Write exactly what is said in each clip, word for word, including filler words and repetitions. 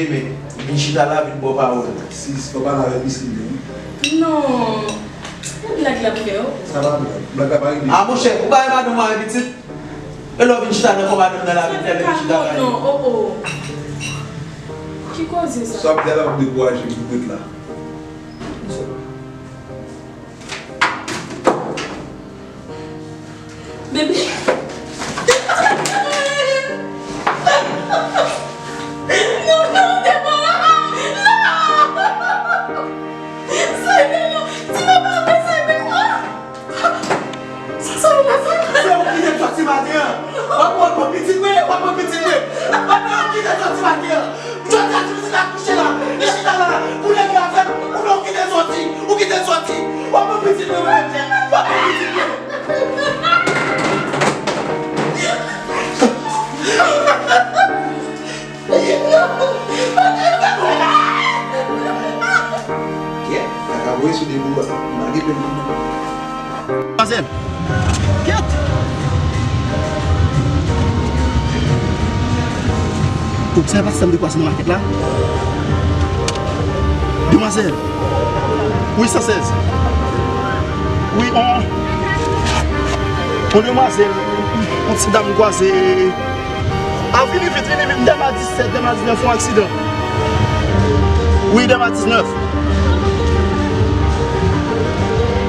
Men, vin chita la, vin ba w pawòl. Sis, fò pale avèk misye byen, wi. Non, se blag l ap fè, o. Sa pa blag. Blag la pa rive. A, monchè, ou pa wè madanm ou avèk pitit? E lè w vin chita nan kò madanm nan la, vin fè l vin chita la. Non, o, o. Ki koze sa? Sa w ap di a la, w ap dekouraje m pou m ret la. Bebe. Non, non, Debora! Non! Simon, non! Ti papa, mwen, Simon! Sa, sa, sa, sa. Se ou ki te soti maten an. W ap pran pitit mwen, w ap pran pitit mwen. W ap pran pitit mwen. Jodi a, ti pitit la kouche la, li chita la, pou nèg la fè, ou menm ou kite l soti, ou kite l soti. W ap pran pitit mwen, mwen menm, w ap pran pitit mwen. Kèt, kaka voye sou de bou a. Lage pèm nan men. Manzèl. Kèt. Ou obsève sa m te kwase nan makèt la? Demwazèl. Wi, san sèz. Wi, on, on demwazèl, on ti dam m kwaze. A, vini vit, vini vit. Dèm a disèt, dèm a diznèf, yon aksidan. Wi, dèm a diznèf.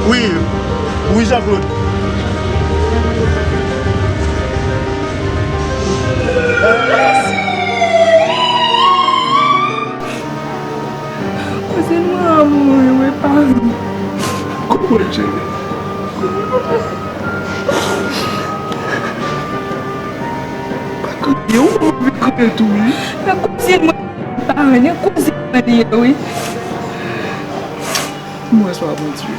Wi, wi, Jean Claude. Kouzen mwen an mouri, wi, pa m. Kòman, cheri? Pa kriye, ou anvi kriye tou, wi. Men kouzen mwen pa renmen, kouzen mwen li ye, wi. Mwen swa Bondye.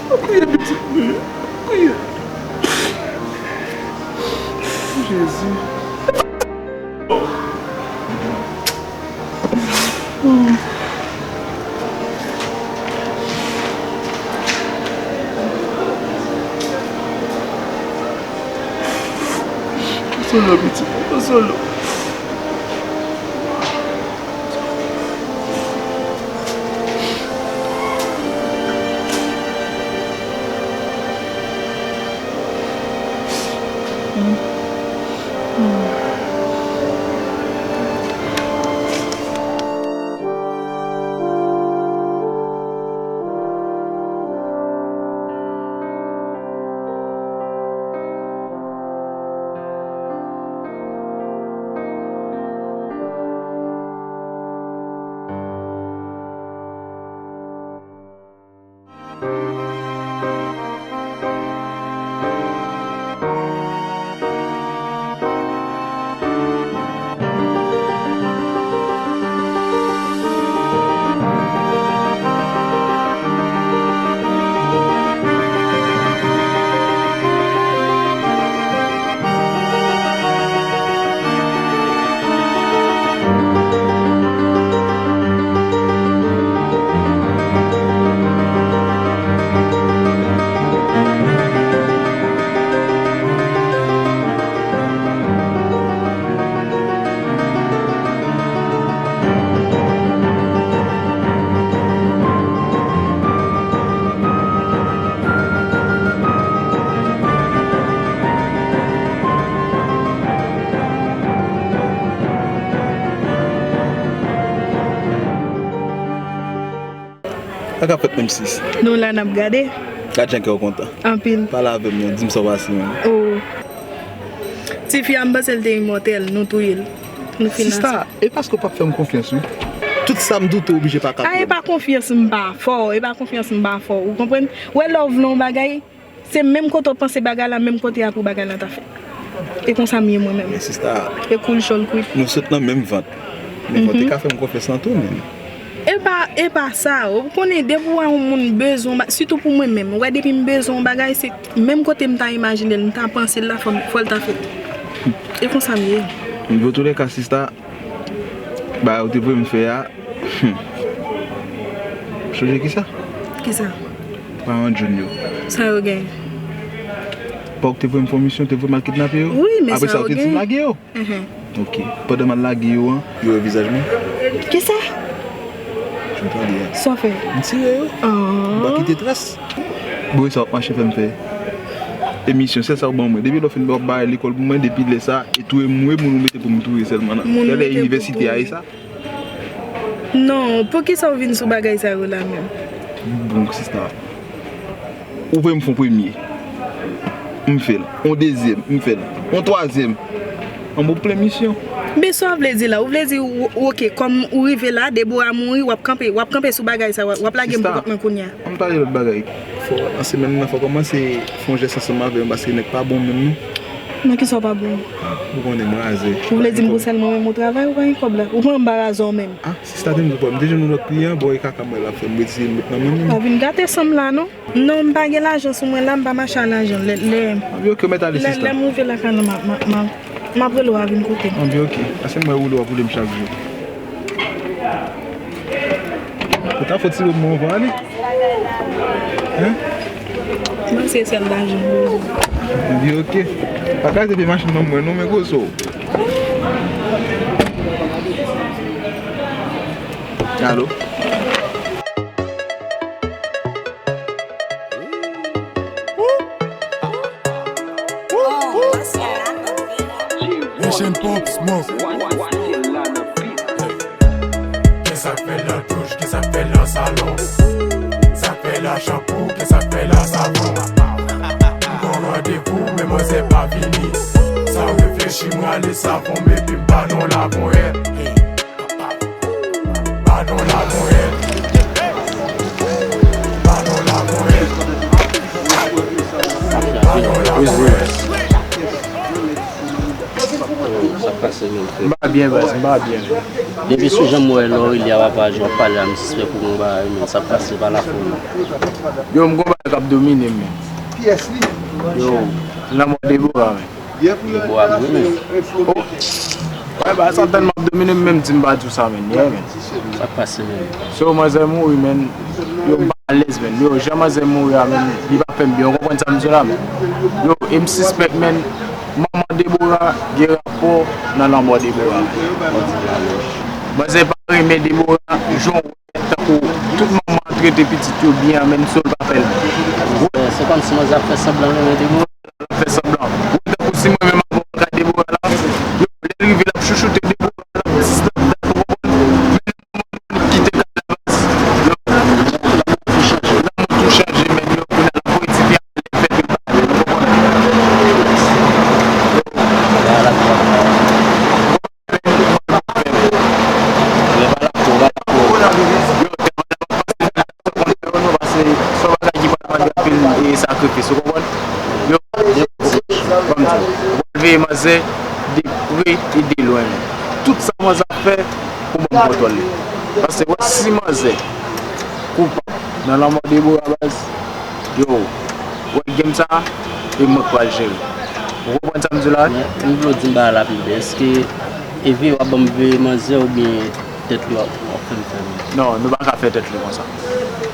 Pa kriye, pitit mwen. Pa kriye. Jezi. Konsole w, pitit mwen, konsole w. Sa k ap fèt menm sis? Nou la n ap gade. Gad jan kè w kontan. Anpil. Pale avè m non, di m sa w pase menm. Oh. Tifi a m panse l te imòtèl, nou touye l. Nou fin ansanm. Sista, e paske w p ap fè m konfyans wi. Tout sa m doute w oblije pa ka kwè m. A, e pa konfyans m pa fè w, e pa konfyans m pa fè w, ou konprann? Wè lè w vle yon bagay, se menm kote w panse bagay la, menm kote a pou bagay la ta fèt. E konsa m ye mwen menm. Men sista. E koul chòl kwit. Nou sot nan menm vant. Men fò w te ka fè m konfyans nan tou menm. E pa, e pa sa, ou konnen depi w wè yon moun bezwen yon ba-, sitou pou mwen menm, ou wè depi m bezwen yon bagay, se menm kote m ta imajine l, m ta panse l la, fò, fò l ta fèt. E konsa m ye. Bon, antouleka, sista, bagay ou te voye m fè a, hmm. Sonje kisa? Kisa? Paran Jun yo. Sa yo gen? Pa ou k te voye m fè yon misyon, te voye m al kidnape yo? Wi, men sa yo gen. Apre sa, ou te di m lage yo. Mhm. Ok. Pandan m al lage yo an, yo wè vizaj mwen. Kisa? Jan w tande a. Sa w fè? M tire yo. M pa kite tras. Bon, e sa w ap mache fè m fè emisyon, sèl sa w ban mwen. Depi lè w fin bay lekòl pou mwen, depi lè sa, e touye m wi, moun ou mete pou m touye sèlman nan. Kèlè inivèsite a e sa? Non, poukisa w vin sou bagay sa yo la menm? Bon, sista, ou voye m fè yon premye, m fè l. Yon dezyèm, m fè l. Yon twazyèm. An bon plen misyon. Men sa w vle di la? Ou vle di, ou- ok, kòm ou rive la, Debora mouri, w ap kanpe, w ap kanpe sou bagay sa, w ap lage m pou kont mwen kounye a? An m pale lòt bagay. Fò, nan semèn nan, fò kòmanse fè yon jès ansanm avè m, paske nèg pa bon menm non. Nan kisa w pa bon? Ou konnen m raze. Ou vle di m pou sèl mwen menm ou travay, ou pa gen kòb la? Ou pa anbaraze w menm? Ah, sista, te m di w, m te jwenn yon lòt kliyan, bon, e kaka m wè l ap fè, m retire m met nan men m. Pa vin gate san m la non. Non, m pa gen lajan sou mwen la, m pa mache a lajan. Lè, lè, Anvi oke, mèt ale lè, sista. Lè m rive lakay la, m a, m a, m a, m ap rele w a vin kote m. Anvi oke. Pase m wè woule w ap woule m chak jou. Ou ta fò tire m anvan ale. Hein? Mwen se sèl lajan. Anvi oke. Pa kraze pye machin nan mwen non, men gwo so. Alo? Nation Pop Smoke. Kè sa k fè nan douch, kè sa k fè nan salon. Sa k fè la chanpou, kè sa k fè la savon. M gon randevou, men manzè pa vini. Sa reflechi, m rale savon m epi m pa nan laponyèt. Pa nan laponyèt. Pa nan laponyèt. Pa nan laponyèt. Sa k pase menm, frè? M pa byen, baz, m pa byen. Depi sou jan m wè lè w rele a papa, jan w ap pale a, m sispèk ou gon bagay, men sa k pase pa la fòm. Yo, m gon bagay k ap domine m, men. Yo, lanmò Debora, men. Debora mouri, men. Oh. Wè, ba sa tann m ap domine m, menm di m pa di w sa, men. Yeah, men. Sa k pase, men? So, manzè mouri, men. Yo, m pa alèz, men. Yo, jan manzè mouri a, men, li pa fè m byen. Ou konprann sa m di w la, men? Yo, e m sispèk, men, manman Debora gen rapò nan lanmò Debora, men. Manzè pa renmen Debora, jan w wè, tankou tout manman trete pitit yo byen an, men so l pa fè l byen. Se kòmsi manzè ap fè sanblan renmen Debora. L ap fè sanblan. Ou tankou si mwen menm avè w lakay Debora la, yo, lè l rive l ap chouchoute Debora, l ap di s l ap dat, ou konprann? Men nan moman l kite kay la, baz, yo, lanmò tou chanje, men yo, kounye a l ap voye ti pye a, lè fèt yo pa byen, ou konprann? Yo, travay la p ap pase, se yon bagay ki pral mande anpil, e, sakrifis, ou konprann? Yo, ban m di w, w pral veye manzè de pre e de lwen. Tout sa manzè ap fè, pou ban m kontwòl li. Paske wè si manzè koupab nan lanmò Debora, baz, yo, wè game sa, e mwen k pral jere. Ou konprann sa m di w la? Men, m vle w di m bagay la pi byen. Èske e veye w ap ban m veye manzè oubyen tèt li w ap, w ap fè m fè menm? Non, nou pa ka fè tèt li konsa.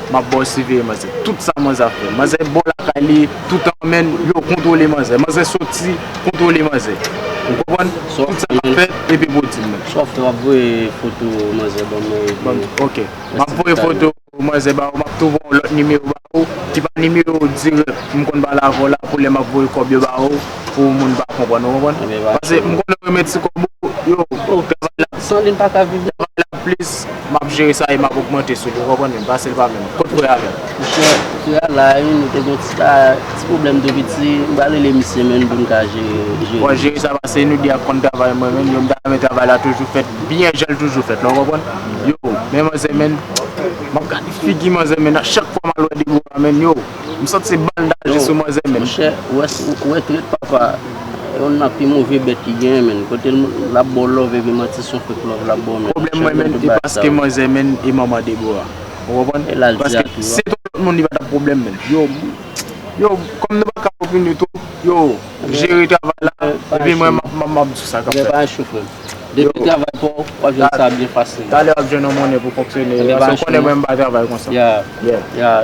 M ap ba w siveye manzè. Tout sa manzè ap fè. Manzè bò lakay li, toutan, men, yo kontwole manzè. Manzè soti, kontwole manzè. Ou konprann? Tout sa k ap fèt, epi pou w di m menm. Sa w ap fè, w ap voye foto manzè ban mwen, epi... Ban m, ok. M ap voye foto manzè ba ou, m ap tou voye yon lòt nimewo ba ou, ki pa nimewo dirèk m konn pale avè w la, pou lè m ap voye kòb yo ba ou, pou moun pa konprann, ou konprann? Paske m konnen w renmen ti kòb ou, yo, travay la, travay la plis, m ap jere sa e m ap ogmante sou li, ou konprann menm, pase l pa menm. Kot frè a menm? Monchè, frè a la wi, nou te gen ti, ti pwoblèm tou piti, m pral rele misye menm pou n ka jere, jere. W ap jere sa, paske nou de a k konn travay mwen menm, yo, m ta renmen travay la toujou fèt byen jan l toujou fèt la, ou konprann? Yo, men manzè menm, m ap gade figi manzè menm, a chak fwa m al wè Debora menm, yo, m santi se bal m ta jwe sou manzè menm. Monchè, ou wè, ou wè trèt papa, youn nan pi move bèt ki genyen menm, kote l, l ap ba w love epi manti se yon fake love l ap ba w menm. Pwoblèm mwen menm, e paske manzè menm e manman Debora. Ou konprann? Paske si se t yon lòt moun, li pa t ap pwoblèm menm. Yo, yo, kòm nou pa ka opine twòp, yo, jere travay la, epi mwen, m ap, m ap, m ap di w sa k ap fèt. Depi travay pa w, w ap jwenn sa byen fasil. Talè w ap jwenn yon monnen pou fonksyone, paske w konnen mwen m pa travay konsa. Ya, ya.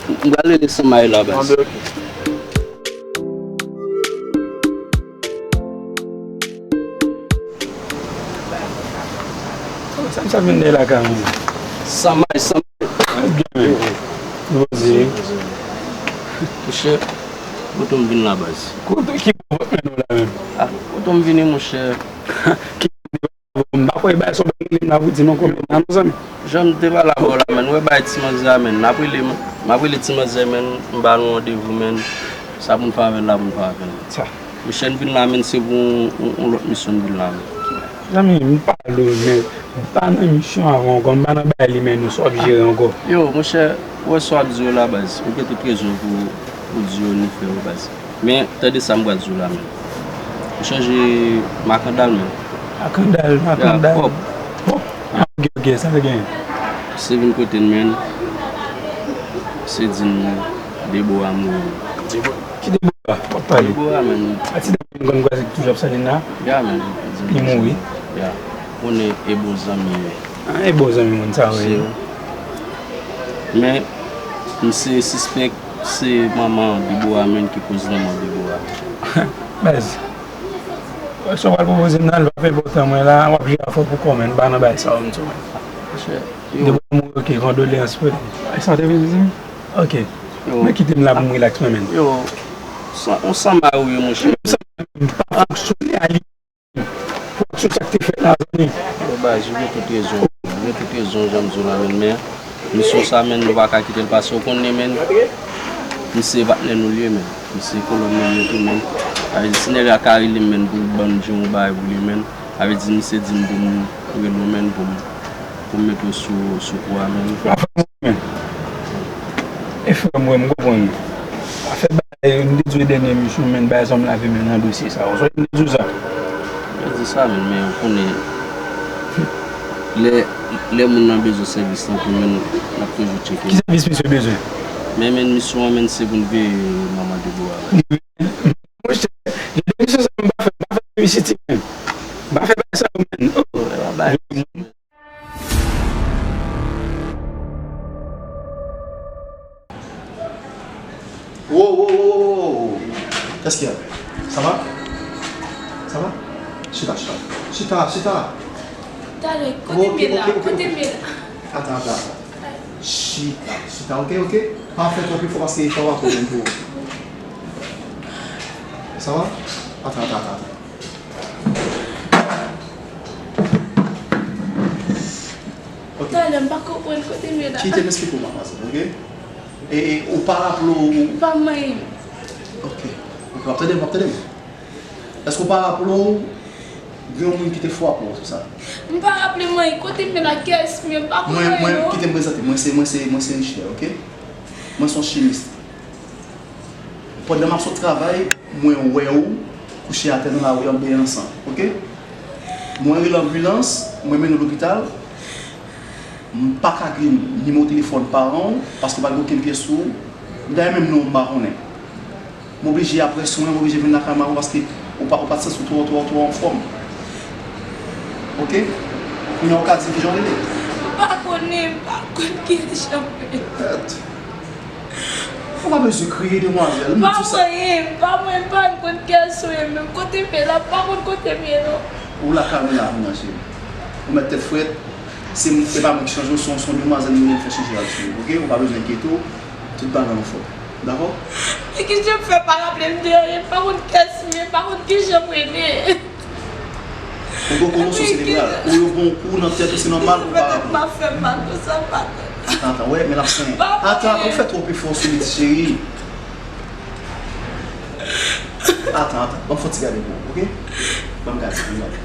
M pral rele Sanmay la, baz. Anben, ok. Sa m sa vin dèyè lakay mwen. San may, san may. Byen, men. Poze. Monchè, kote m vin la, baz? Kote ki bò w ap mennen w la menm? Ah, kote m vini, monchè? M pa kwè bagay sa w pa rele m la pou di m ankò, men non, zanmi. Jan m te pale avè w la, men, wè bagay ti manzè a, men, m ap rele, m ap rele ti manzè, men, m ba nou randevou, men, sa pou n fè avè l la, pou n fè avè l. Sa. Monchè, m vin la, men, se pou yon, yon, yon lòt misyon m vin la, men. Zanmi, m pale w, men, m pa nan misyon avè w ankò, m pa nan bagay li, men, nou sa w ap jere ankò. Yo, monchè, wè sa w ap di yo la, baz, ou gen tout rezon pou, pou di yo ni frè yo, baz. Men, tande sa m pral di w la, men. Ou chanje makandal, men. Makandal, makandal. Ya, pòp. Pòp. Ah, ok, ok, sa te gen. Se vin kote n, men. Se di n Debora mouri. Debo-, ki Debora? W ap pale. Debora, men. A ti dam m konn kwaze ki toujou ap sali n la? Ya, men. Li mouri? Ya. Konnen e bon zanmi yo ye. Ah, e bon zanmi moun sa, wi. Se yo. Men, m se sispèk se manman Debora menm ki koz lanmò Debora. Baz, sa w pral pwopoze m nan, l p ap enpòtan mwen la, w ap jere afè w pou kò w, men, m pa nan bagay sa yo, m di w, men. Monchè, yo. Debora mouri, ok, kondoleyans pou li. E sa w te vle di m? Ok. Yo. Men kite m la pou m rilaks mwen, men. Yo, sa, on sanmay ou ye, monchè. M pa fonksyone a li. Pou aksyon sa k te fèt la, zanmi. Yo, baz, ou gen tout rezon. Ou gen tout rezon, jan m di w la, men, men misyon sa, men, nou pa ka kite l pase. Ou konnen, men, misye patnè nou l ye, men. Misye kolòn nou l ye tou, men. Sa vle di, si nèg la ka rele m, men, pou l ban m di yon bagay pou li, men, sa vle di, misye di m pou m rele w, men, pou m, pou m mete w sou, sou kou a, men. Men. E frè m, wè, m konprann. Afè bagay, m te di w dènye misyon, men bagay sa m lave men nan dosye sa. Ou sonje m te di w sa? Mwen di sa, men, men ou konnen, lè, lè moun nan bezwen sèvis lan tou, men n ap toujou tcheke. Ki sèvis misye bezwen? Men, men misyon an, men se pou n veye manman Debora. Monchè, jan de misyon sa m pa fè, m pa fè piblisite, men. M pa fè bagay sa yo, men. Oh. Wow, wow, wow, wow, wow. Qu'est-ce qu'il y a? Ça va? Ça va? Chita, chita. Chita, chita. Talè, kote m ye la? Ok, ok, ok, kote m ye la? Attends, attends, attends. Chita, chita, ok, ok? Pa fè twòp efò paske efò a pwoblèm pou ou. Ça va? Attends, attends, attends, attends. Ok. Talè, m pa konprann kote m ye la. Kite m esplike w, madmwazèl, ok? E, e, ou pa raple w. Pa manyen m. Ok. Ok, w ap tande m, w ap tande m. Èske w pa raple w, gen yon moun ki te frape w, se sa? M pa raple m anyen. Kote m ye la, kiyès m ye, m pa konn anyen non. Mwen, mwen, kite m prezante. Mwen se, mwen se, mwen se Richard, ok? Mwen se yon chimis. Pandan m ap sot travay, mwen wè w kouche atè nan lari ap benyen nan san, ok? Mwen rele anbilans, mwen mennen w lopital. M pa ka gen nimewo telefòn paran w, paske pa gen okenn pyès sou ou. Dayè menm non w m pa konnen. M oblije apre swen, m oblije vin lakay mari w paske ou pa, ou pa t santi w twò, twò, twò anfòm. Ok? Kounye a w ka di m kijan w rele? M pa konnen, m pa konn kijan m rele. Ou pa bezwen kriye, demwazèl. M di sa. Pa mwen, pa mwen, m pa konn kiyès ou ye menm. Kote m ye la, m pa konn kote m ye non. Ou lakay mwen la, kounye a, cheri. Ou mèt tèt frèt. Se, se pa mwen ki chanje w, se yon, se yon demwazèl mwen fè chanje l sou ou, ok? Ou pa bezwen enkyete w. Tout bagay anfòm. Dakò? Men kijan m fè pa raple m de anyen, m pa konn kiyès m ye, m pa konn kijan m rele. Ou gen yon komosyon serebral. Ou yo bon kou nan tèt ou, se nòmal pou w pa raple w. Kijan m ap fè m mal konsa, m pa konn. Atan, atan, wè, men l ap sonye. Atan, atan, ou fè twòp efò sou li, cheri. Atan, atan, ban m fè yon ti gade pou ou, ok? Ban m gade, ban m gade.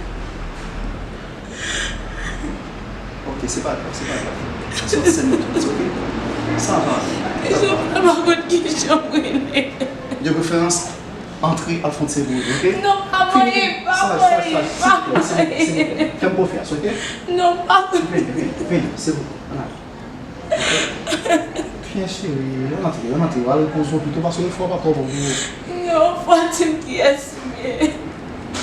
Ok, se pa grav, se pa grav. Se yon ti sèn nan tout, ok? Sa va. Kijan m fè pa konn kijan m rele? De preferans, antre al fè yon ti bouyi, ok? Non, pa mwen, pa mwen, pa mwen. Fè m konfyans, ok? Non, pa mwen. Vini, vini, vini, se bon. Ann ale. Ok? Byen, cheri, ann antre, ann antre. Al repoze w pito, paske efò a pa twò bon pou ou. Non, fò w di m kiyès m ye.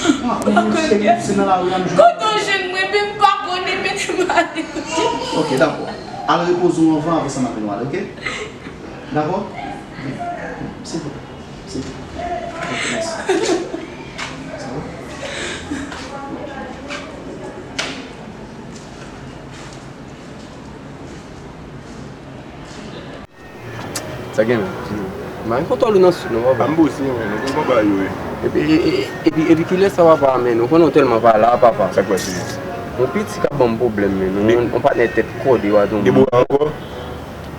Ah, men cheri, se nan lari a m jwenn ou. Kote w jwenn mwen, men m pa konnen, men m ale kote m. Ok, dakò. Al repoze w anvan, apre sa n ap vin ale, ok? Dakò? Vini. Se bon. Se bon. Ok, mèsi. Sa va? Sa gen menm? M pa gen kontwòl ou nan sud non, papa. M poze, men, nou konn bagay yo ye. Epi, e, e, epi, epi kilè sa, papa, men, nou konnen w tèlman pa la, papa. Sa k pase? Yon piti k ap ban m pwoblèm, men, yon, yon patnè tèt kòde, w a di yon Debora ankò?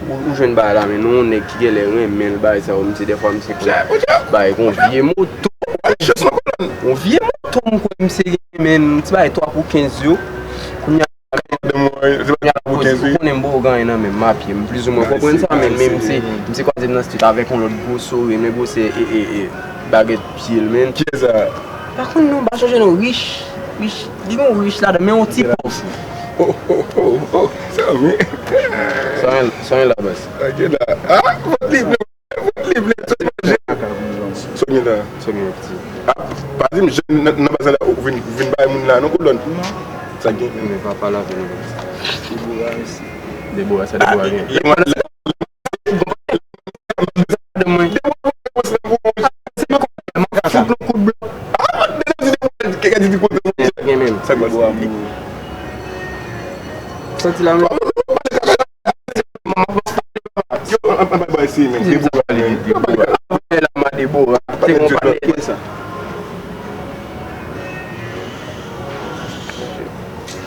Ou, ou jwenn bagay la, men, yon nèg ki genlè renmen l, bagay sa yo, misye, dèfwa, misye konn bay yon vye moto. Yon vye moto, m kwè, misye gen, men, ti bagay twa pou kenz yo. Kounye a, Madanm mwen, se pa pou kenz wi. Ou konnen m poko gen anyen nan men m, m a pye. M plizoumwen konprann sa, men, men m se, m se kwaze m nan street avèk yon lòt gwo souri, men gwosè, e, e, e, bagèt pye l, men. Kiyès sa? Pa konn non, m pa sonje non, Rich, Rich, li gen yon Rich ladan, men yon ti pòv. Oh, oh, oh, oh, sa wi. Sa yon, sa yon la, baz. Ok, la. Ah, vòt li, non. Li vle sot manje. Sa w gen la? Sa w gen, piti? Ah, pa di m jan nan, nan baz la ou vin, vin bay moun la non, kolòn. Non. Sa gen? Men pa pale avè nou, piti. Debora, mesi. Debora, sa Debora gen? Debora, mwen. Debora, mwen. Fout nou kout blan. Ah, deja di Debora, gen menm. Sa k pase? Santi la menm. Yo, an, an, an, bay si, men. Debora, men. Debora. Avè la, ma Debora. Se yon patnè.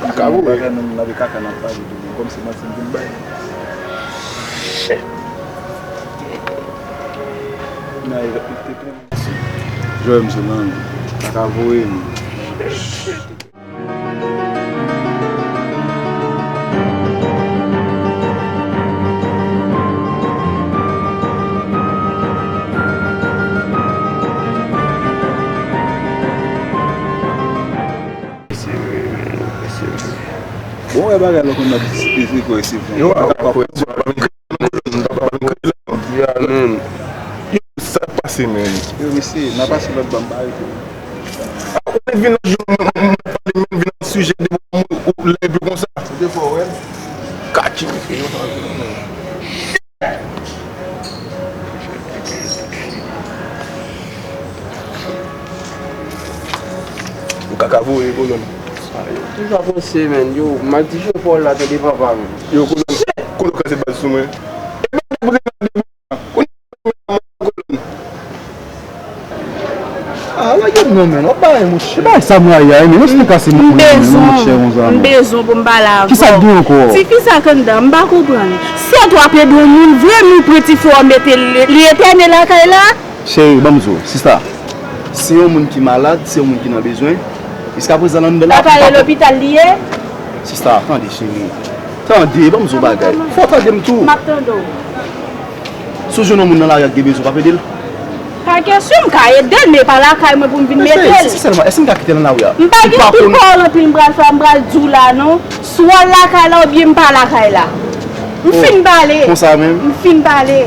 Kaka, wi. Bagay nan, nan kaka n ap pale de, men kòmsi manti m vin bay. Nan, e, e, e, Jwè m sou lang. Kaka voye m. Bon, wè bagay la konn ap disipeze kò e se vre. Yo, a, a, a, Yo, sa k pase, men? Yo, mesye, n a pase lòt bò, m pa rete. Ah, ou te vin lòt jou, m, m, m pale, m vin nan sijè de moun, ou leve konsa. Ou te fò, wè. Kachi, mesye, yo sa vin. Ou kaka voye, kolòn. Ah, yo toujou ap panse, men. Yo, maldiksyon pawòl la, tande papa, men. Yo, kolòn, kolòn, kase baz sou mwen. E pa de pou te nan de. Ah, lage m non, men. W ap bay, monchè. Bay sa m rayi a, men. Ou se kase m, monchè, yon zam. M bezwen pou m pale avè w. Kisa k gen ankò? Tifi sa k anndan, m pa konprann. Sèt w ap ede yon moun vre, men w pran tifi w ap mete li, li etène lakay la? Cheri, ban m di w, sista. Se yon moun ki malad, se yon moun ki nan bezwen. Jiskaprezan, l anndan la. Sa pale lopital li ye? Sista, tande, cheri. Tande, ban m di w bagay. Fò w tande m tou. M ap tande w. Si w jwenn yon moun nan lari a k gen bezwen, w p ap ede l? Pa kesyon, m ka ede l, men e pa lakay mwen pou m vin mete l. Sensèman, èske m ka kite l nan lari a? M pa gen anpil pawòl anpil m pral fè, m pral di w la, non. Swa l lakay la oubyen m pa lakay la. M fin pale. Konsa menm? M fin pale.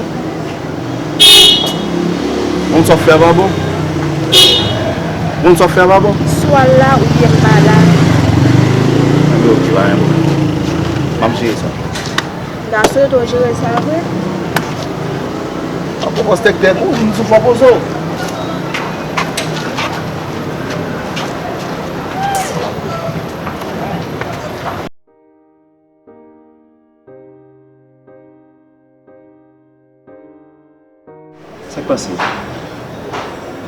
Moun sa w fè pa bon. Moun sa w fè pa bon. Swa l la oubyen m pa la. Anben, oke, pa gen pwoblèm. M ap jere sa. Gason yo tou jere sa vre. Ap pran pòz tèk tèt ou, vin sou fò poze w. Sa k pase?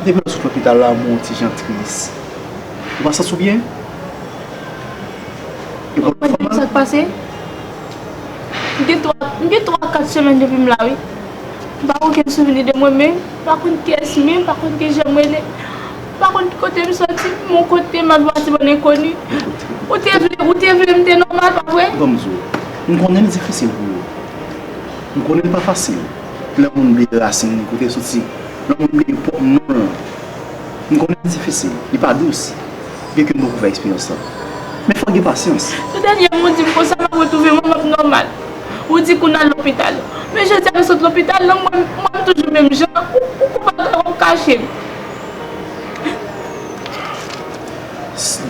Depi lè w sot lopital la, m wè w ti jan tris. Ou pa santi w byen? Ou konprann sa k pase? M gen twa, m gen twa, kat semèn depi m la, wi. M pa gen okenn souvni de mwen menm. M pa konn kiyès m ye, m pa konn kijan m rele. M pa konn ki kote m soti, m yon kote m ap pase bann enkoni. Ou te vle, ou te vle m te nòmal, pa vre? Ban m di w, m konnen l difisil pou ou. M konnen l pa fasil. Lè yon moun bliye rasin li, kote l soti. Lè yon moun bliye pwòp non l. M konnen l difisil, li pa dous. Byenke m poko fè eksperyans lan. Men fò gen pasyans. Sou dènye men w di m konsa m ap retwouve mwen, m ap nòmal. Ou di ke w al lopital. Men jodi a nou sot lopital, non, mwen, mwen toujou menm jan. Ou, ou konprann sa w ap kache m.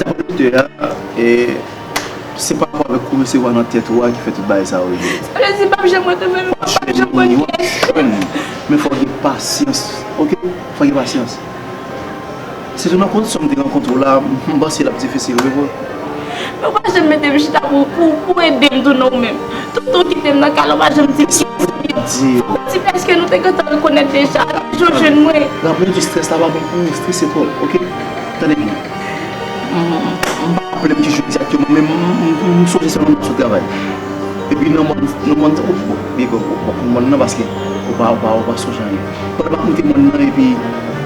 Daprè doktè a, e, se pa rapò avèk kou resevwa nan tèt ou a ki fè tout bagay sa yo rive. Sa vle di m p ap janm retwouve m, m p ap janm konn kiyès. Men fò gen pasyans, oke? Fò gen pasyans. Sitou nan kondisyon m te rankontre w la, m panse l ap difisil wi pou ou. Men ou pa janm mete m chita pou, pou, pou ede m tou non ou menm. Toutan w kite m nan kay la, ou pa janm di m kiyès ki gen. Di yo. Ou di m èske nou te gentan rekonèt deja, epi jan w jwenn mwen. Rapele w di strès la pa bon pou ou, strese twòp, oke? Tande byen. M, m pa raple m ki jou egzakteman, men m, m, m, m sonje sèlman m ap sot travay. Epi nan mòn, nan mòn, oh, bon, big up, w ap konn mòn nan paske ou pa, ou pa, ou pa sonje anyen. Pandan m ap monte mòn nan, epi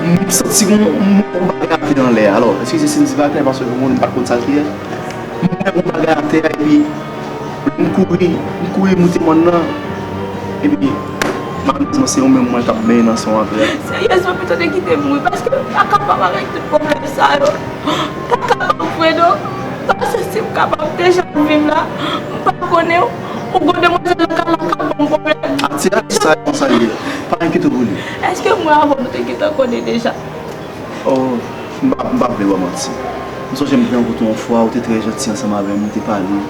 m santi yon, yon bagay atè anlè a. Alò, eskize si m di pa klè, paske moun pa konn sa l te ye. M wè yon bagay atè a, epi m kouri, m kouri moute mòn nan. Epi, malerezman, se ou menm m wè k ap benyen nan san atè a. Seryezman, pito w te kite m mouri, paske m pa kapab avèk tout pwoblèm sa yo. M pa kapab vre non. Paske si m kapab deja ap viv la, m pa konnen w. Ou gon demwazèl nan kay la k ap ban m pwoblèm. Atè a, sa, sa l ye. Pa enkyete w pou li. Èske mwen avè w nou te gentan konnen deja? Oh, m pa, m pa vle ba w manti. M sonje m te rankontre w yon fwa, ou te trè janti ansanm avè m, m te pale.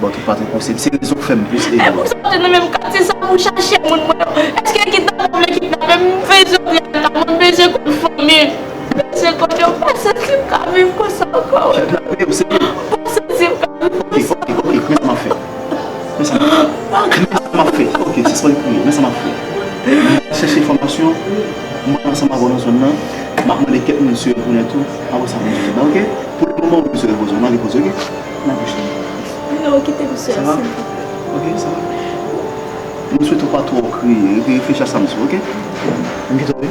Bon, tout pa te posib. Se rezon k fè m plis ede w. E pou sa w te nan menm katye sa pou w chache moun mwen yo? Èske kidnapè vle kidnape m? M bezwen w reyèlman, mwen bezwen konn fanmi m. M bezwen konnen w pa santi m ka viv konsa ankò. Kidnape w, se vre? M pa santi m ka viv konsa. Ok, ok, ok, men sa m ap fè. Men sa m ap fè. Men sa m ap fè. Ok, sispann kriye. Men sa m ap fè. M al chèche enfòmasyon. M pral ansanm avè w nan zòn nan. M ap mande kèk moun sou entènèt tou. Apre sa, m di tout la, ok? Pou le moman, ou bezwen repoze w. M al repoze, ok? N ap bouche. Non, kite m sèl, silvouplè. Ok, sa va. M swete w pa twò kriye. Epi reflechi a sa m di w, ok? M kite w, wi.